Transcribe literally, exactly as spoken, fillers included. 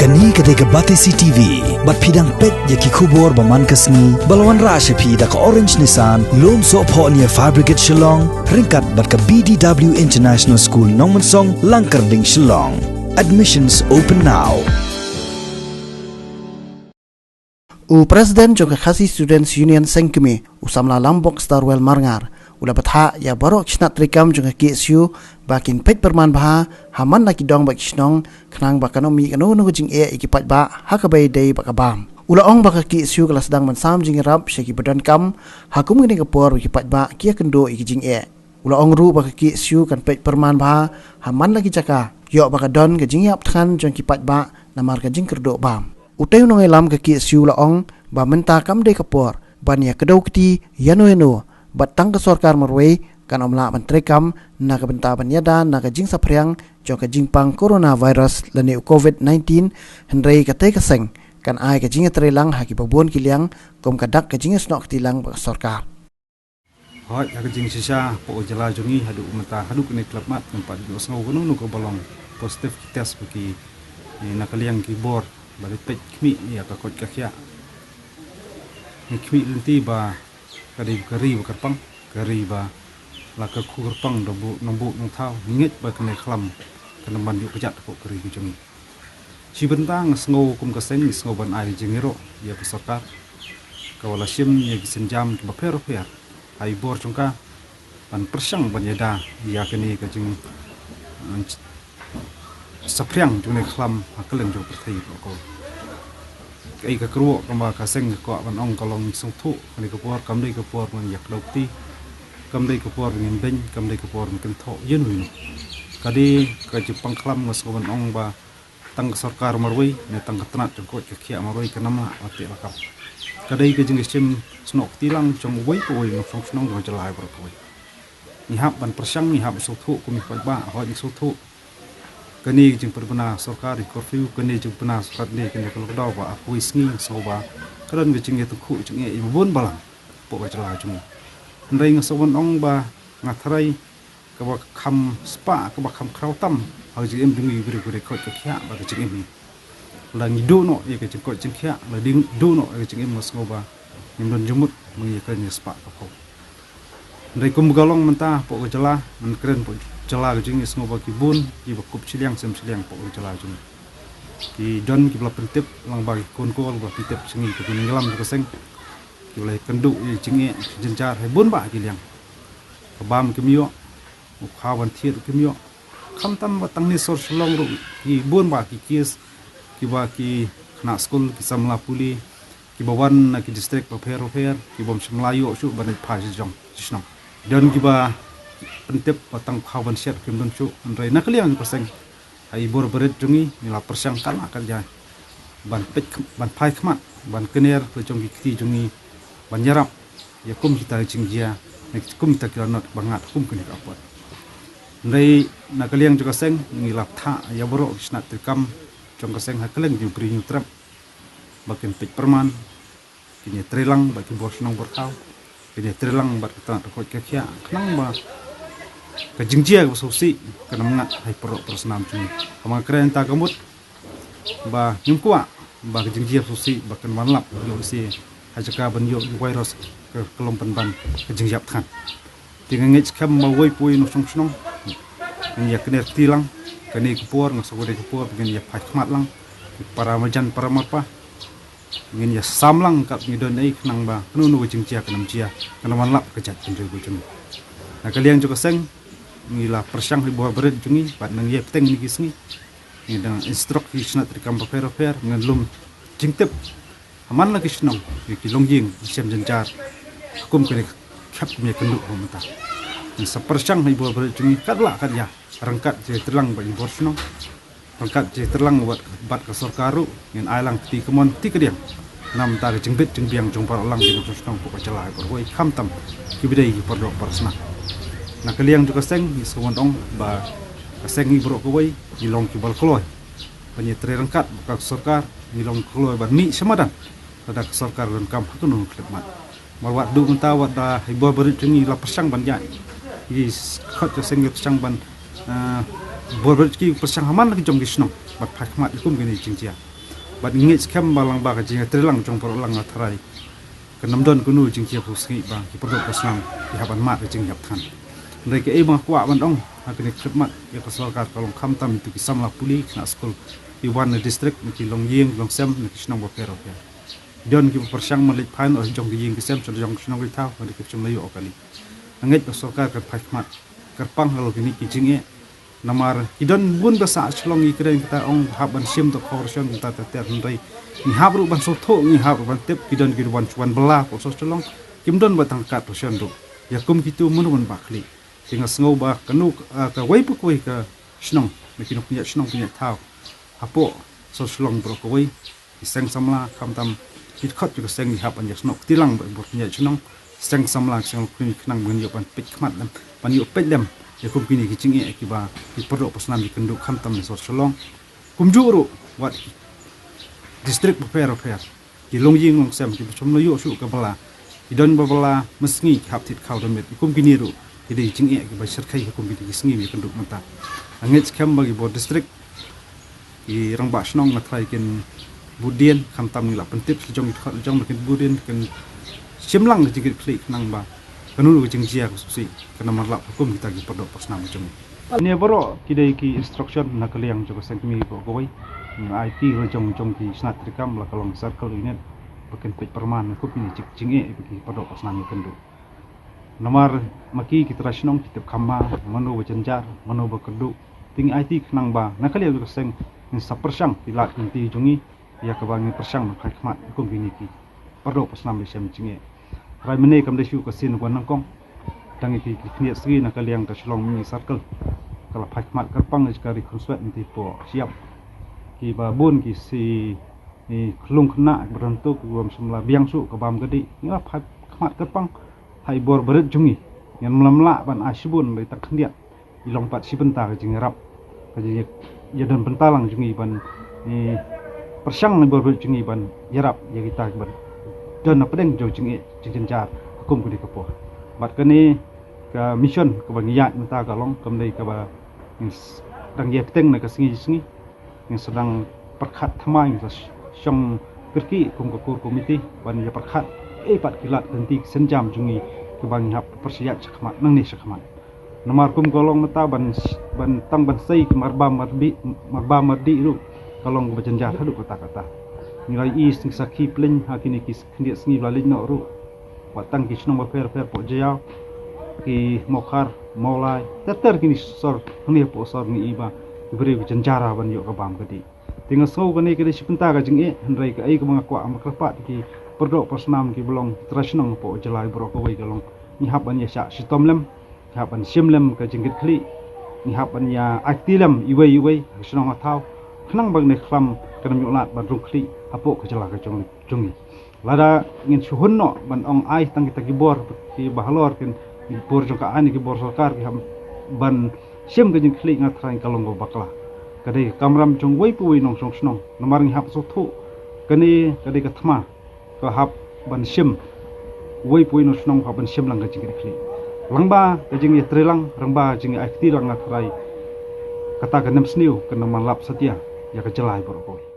Kane ka dei ka Batesi T V, bad phi dang peit ïa ki khubor ba man ka sngi, ba la wanrah sha phi da ka Orange Nissan, Lumsohphoh near Fire Brigade Shillong, ryngkat bad ka B D W International School Nongmensong, Langkyrding, Shillong. Admissions open now. U President jong ka Khasi Students Union Seng Kmie, u samla Langbox Darwell Marngar, u la bthah ïa baroh ki shnat treikam jong ka K S U ba kin peit pyrman bha ha man la ki dong bad ki shnong, khnang ba kan ym mih kano kano ka jingeh ïa ki paidbah ha kaba ïadei bad ka bam. U la ong ba ka K S U ka la sdang ban sam jingïarap sha kiba donkam ha kum kane ka por ba ki paidbah ki ïakynduh ïa ki jingeh. U la ong ruh ba ka K S U kan peit pyrman bha ha man la ki jaka, ïoh ba ka don ka jingïap thngan jong ki paidbah namar ka jingkyrduh bam. Utei u nongïalam ka K S U u la ong ba mynta kam dei ka por ban ïakdew kti ïano ïano, bad tang ka sorkar marwei kan ym lah ban treikam na ka bynta ban ïada na ka jingsaphriang jong ka jingpang coronavirus lane u COVID nineteen, hynrei katei ka seng kan ai ka jingïatreilang ha kiba bun ki liang kum ka dak ka jingïasnoh kti lang bad ka sorkar. Hooid, ha ka jingshisha hapoh ka jylla jong ngi haduh mynta, haduh kane ka khyllipmat ngim pat ju sngew kano kano kaba long positive ki test ba ki, eh, na ka liang ki bor ba leit peit khmih ïa ka koit ka khiah. Ngi khmih lynti ba ka dei ka ri ba kyrpang, ka ri ba la kyrkhu kyrpang da buh nongbuh nongthaw, ngi ngeit ba kane ka khlam kan ym ban ïoh kjat hapoh ka ri ka jong ngi. Shi bynta nga sngew kum ka seng ngi sngew ban ai jingïaroh ïa ka sorkar kaba la shim ïa ki sienjam kiba pher bapher ha i bor jong ka ban pyrshang ban ïada ïa kane ka jing, eh, saphriang jong kane ka khlam ha kylleng jong ka pyrthei baroh kawei. Kaei ka kyrwoh kaba ka seng ka kwah ban ong ka long sngewthuh kane ka por kam dei ka por ban ïakdew kti, kam dei ka por ban beiñ, kam dei ka por ban kynthoh ïano ïano. Ka dei ka jingpang khlam nga sngew ban ong ba tang ka sorkar marwei ne tang ka tnat jong koit ka khiah marwei kan ym lah ban teh lakam. Ka dei ka jingïashim snoh kti lang jong uwei pa uwei u nongshong shnong jong ka jylla baroh kawei. Ngi hap ban pyrshang, ngi hap sngewthuh kum ki paidbah, hooid ngi sngewthuh. Kane ka jingpynbna sorkar ïa ka curfew, kane ka jingpynbna sorkar ne kane ka lockdown ba arphew sngi, nga sngew ba ka don ka jingïatyngkhuh jingeh ïa ba bun balang hapoh ka jylla jong ngi. Hynrei nga sngew ban ong ba nga tharai kaba kham spah, kaba kham khraw tam ha ka jingim jong ngi ki briew ki koit ka khiah bad ka jingim ngi. Lada ngi duh noh ïa ka jingkoit jingkhiah, lada ngi duh noh ïa ka jingim, nga sngew ba ngim don jingmut ba ngi ïakren ïa ka spah ka phew. Hynrei kum ba ka long mynta hapoh ka jylla, ngan kren hapoh jylla ka jong ngi, nga sngew ba ki bun kiba kup shiliang sem shiliang hapoh ka jylla jong ngi. Ki don kiba la pyntip lyngba ki khun kor, ba la pyntip sha ngi, ki nongïalam jong ka seng, kiba la ïakynduh ïa ka jingeh, ka jingjynjar ha bun bah ki liang. Ka bam kim ïoh, u khaw ban thied kim ïoh. Khamtam ba tang ne sor Shillong ruh, ki bun bah ki case kiba ki khynnah skul, ki samla pule kiba wan na ki district bapher bapher, ki bym shym la ïoh shuh ban leit phai sha jong sha shnong. Don kiba pyntip ba tang khaw ban shet kim don shuh, hynrei na ka liang ka seng, ha i bor barit jong ngi, ngi la pyrshang katba lah katba ïa ban peit kham-, ban phai khmat, ban kner la jong ki kti jong ngi, ban ïarap ïa kum kita ki jingjia, ne kum kita ki lanot ba ngat kum kine ka apot. Hynrei na ka liang jong ka seng, ngi la bthah ïa baroh ki shnat treikam jong ka seng ha kylleng jong ka Ri Hynñiewtrep ba kin peit pyrman, kin ïatreilang bad ki bor shnong bor thaw, kin ïatreilang bad ka tnat ka koit ka khiah, khnang ba ka jingjia kaba sngewsih kan ym ngat ha i paralok parasnam jong ngi. Haba nga kren mynta ka mut ba ngim kwah ba ka jingjia sngewsih ba kan wan lap ïoh lehse ha jaka ban ïoh ïa u virus ka, ka long pynban ka jingïap thngan. Te nga ngeit skhem ba uwei pa uwei u nongshong shnong ngin ïa kner kti lang, kane ka por nga sngew ka dei ka por ba ngin ïa phai khmat lang, para marjan para marpa, ngin ïa sam lang kat ngi don ei, khnang ba kano kano ka jingjia kan ym jia, kan ym wan lap ka jaitbynriew ka jong ngi. Na ka liang jong ka seng, ngi la pyrshang ha i bor barit jong ngi bad nang ïa bteng kine ki sngi ngi dang instruct ïa ki shnat treikam bapher bapher, ngin lum jingtip ha man la ki shnong, ïa ki longïing, ki sem jynjar, kum kane ka khep kum ïakynduh ba mynta. Ngin sa pyrshang ha i bor barit jong ngi katba lah katba ïa, ryngkat jingtreilang bad i bor shnong, ryngkat jingtreilang bad, bad ka sorkar ruh, ngin ai lang kti kamon kti kadiang na ka bynta ka jingbit jingbiang jong baroh lang ki nongshong shnong hapoh ka jylla baroh kawei, khamtam kiba dei ki paralok parasnam. Na ka liang jong ka seng, ngi sngew ban ong ba ka seng ngi baroh kawei ngi long kiba la kloi ban ïatrei ryngkat bad ka sorkar, ngi long kloi ban mih sha madan lada ka sorkar donkam ha kano ka khyllipmat. Namar wat duh mynta wat da ha i bor barit jong ngi la pyrshang ban ïaid, i khot ka seng ngi pyrshang ban, eh, bor barit ki pyrshang ha man la ki jong ki shnong ban phai khmat ïa kum kine ki jingjia. Bad ngi ngeit skhem ba lyngba ka jingïatreilang jong baroh lang nga tharai, kan ym don kano jingkhia phew sngi ba ki pyrthei parsnam ki hap ban mad ka jingïap than. Hynrei kaei ba nga kwah ban ong ha kane ka khmat ïa ka sorkar ka long khamtam ïa ki samla pule ki khynnah skul ki wan na district, na ki longïing longsem, na ki shnong bapher bapher. Don kiba pyrshang ban leit phai noh jong ki ïing ki sem sha jong ki shnong ki thaw, hynrei ki shym la ïoh kali. Nga ngeit ba sorkar kan phai khmat kyrpang halor kine ki jingeh. Namar ki don bun ba sah shlong, ngi kren kita ong hap ban shim to khawrshon kita ter ter, hynrei ngi hap ruh ban sngewthuh, ngi hap ruh ban tip, ki don ki ruh ban shu wan bylla ko sah shlong, kim don ba tang kat rshon ruh. Ïa kum kitu mano ban ba khlieh. Te nga sngew ba kano, ah, kawei pa kawei ka shnong, na ki nongpynïaid shnong pynïaid thaw hapoh sor shlong baroh kawei, ki seng samla, khamtam ki dkhot jong ka seng, ki hap ban ïasnoh kti lang bad bor pynïaid shnong, seng samla, seng longkmie, khnang ban ïoh ban peit khmat lem, ban ïoh peit lem ïa kum kine ki jingeh kiba ki pyrthei parsnam ïakynduh khamtam na sor shlong. Kumjuh ruh wat ki district bapher bapher, ki longïing longsem kiba shym la ïoh shuh ka bylla, ki don ba bylla mynsngi, ki hap thied khaw da miet, kum kine ruh ki dei jingeh kiba shyrkhei ha kum kine ki sngi ïakynduh mynta. Nga ngeit skhem ba ki bor district, ki rangbah shnong nga tharai kin bud dien, khamtam ngi la pyntip sha jong ki dkhot jong ba kin bud dien, kin shim lang ka jingkit khlieh khnang ba kano ka jingjia ka sngewsih kan ym marlap ha kum kita ki pyrthei parsnam jong ngi. Kine baroh ki dei ki instruction na ka liang jong ka seng kmie baroh kawei. Nga aiti la jong jong ki shnat treikam, la ka long circle unit, ba kin peit pyrman na kum kine ki jingeh ba ki pyrthei parsnam ïakynduh. Namar ma ki ki trai shnong ki tip kham ma mano ba jynjar, mano ba kyrduh. Te ngi aiti khnang ba na ka liang jong ka seng ngin sa pyrshang ki lad ki lynti jong ngi ïa kaba ngin pyrshang ban phai khmat kum kine ki pyrthei parsnam ba shem jingeh. Tharai mynne kam dei shuh ka sien ba nyngkong, tang ïa ki, ki khyndiat sngi na ka liang ka Shillong Mini Circle ka la phai khmat kyrpang ïa ka ri khunswet mynta hapoh shyiap. Kiba bun ki shi, i, khlung khynnah kiba don tu kiba shym la biang shuh ka bam ka dih, ngi la phai khmat kyrpang ha i bor ba rit jong ngi. Ngan ym lah ban ai shibun, la i tang khyndiat i long pat shi bynta ka jingïarap, ka jingïadon bynta lang jong ngi ban, i, pyrshang na i bor ba rit jong ngi ban ïarap ïa kita kiba don na pdeng jong jingeh jingjynjar ha kum kane ka por. Bad kane ka mission kaba ngi ïaid mynta ka long kam dei kaba ngin s-, dang ïai bteng na ka sngi sngi. Ngin sa dang pyrkhat thymmai, ngin sa sh-, shong kyrkieh kum ka core committee ban ïa pyrkhat ei pat ki lad ki lynti ki sienjam jong ngi kiba ngi hap pyrshah ïaid shakhmat nangne shakhmat. Namar kum ka long mynta ban s-, ban tang ban sei ki marbam marbi, marbam mardih ruh ka long kaba jynjar haduh katta katta. Ngi la ïohi sngi sakhi pleng ha kine ki khyndiat sngi ba la leit noh ruh. Wat tang ki shnong bapher bapher hapoh Jaïaw, ki Mawkhar, Mawlai, ter ter kine sor, hangne hapoh sor ngi i ba ki briew ki jynjar ban ïoh ka bam ka dih. Te nga sngew kane ka dei shi bynta ka jingeh, hynrei kaei kaba nga kwah ban kyrpad ki pyrthei parsnam kiba long trai shnong hapoh jylla baroh kawei ka long, ngi hap ban ïashah shitom lem, ngi hap ban shim lem ka jingkit khlieh, ngi hap ban ïa ai kti lem iwei iwei ha shnong ha thaw, khnang ba kane ka khlam kan ym ïoh lad ban rung khlieh hapoh ka jylla ka jong, jong ngi. Lada ngin shu hun noh ban ong ai tang kita ki bor kiba halor, ki bor jong ka aiñ, ki bor sorkar ki hap ban shim ka jingkit khlieh, nga tharai ka long kaba bakla. Ka dei ka kamram jong uwei pa uwei nongshong shnong. Namar ngi hap sngewthuh kane ka dei ka thma ka hap ban shim, uwei pa uwei nongshong shnong hap ban shim lang ka jingkit khlieh. Lyngba ka jingïatreilang, lyngba ka jingïa ai kti lang, nga tharai kata kan ym sniew, kan ym marlap satia ïa ka jylla baroh kawei.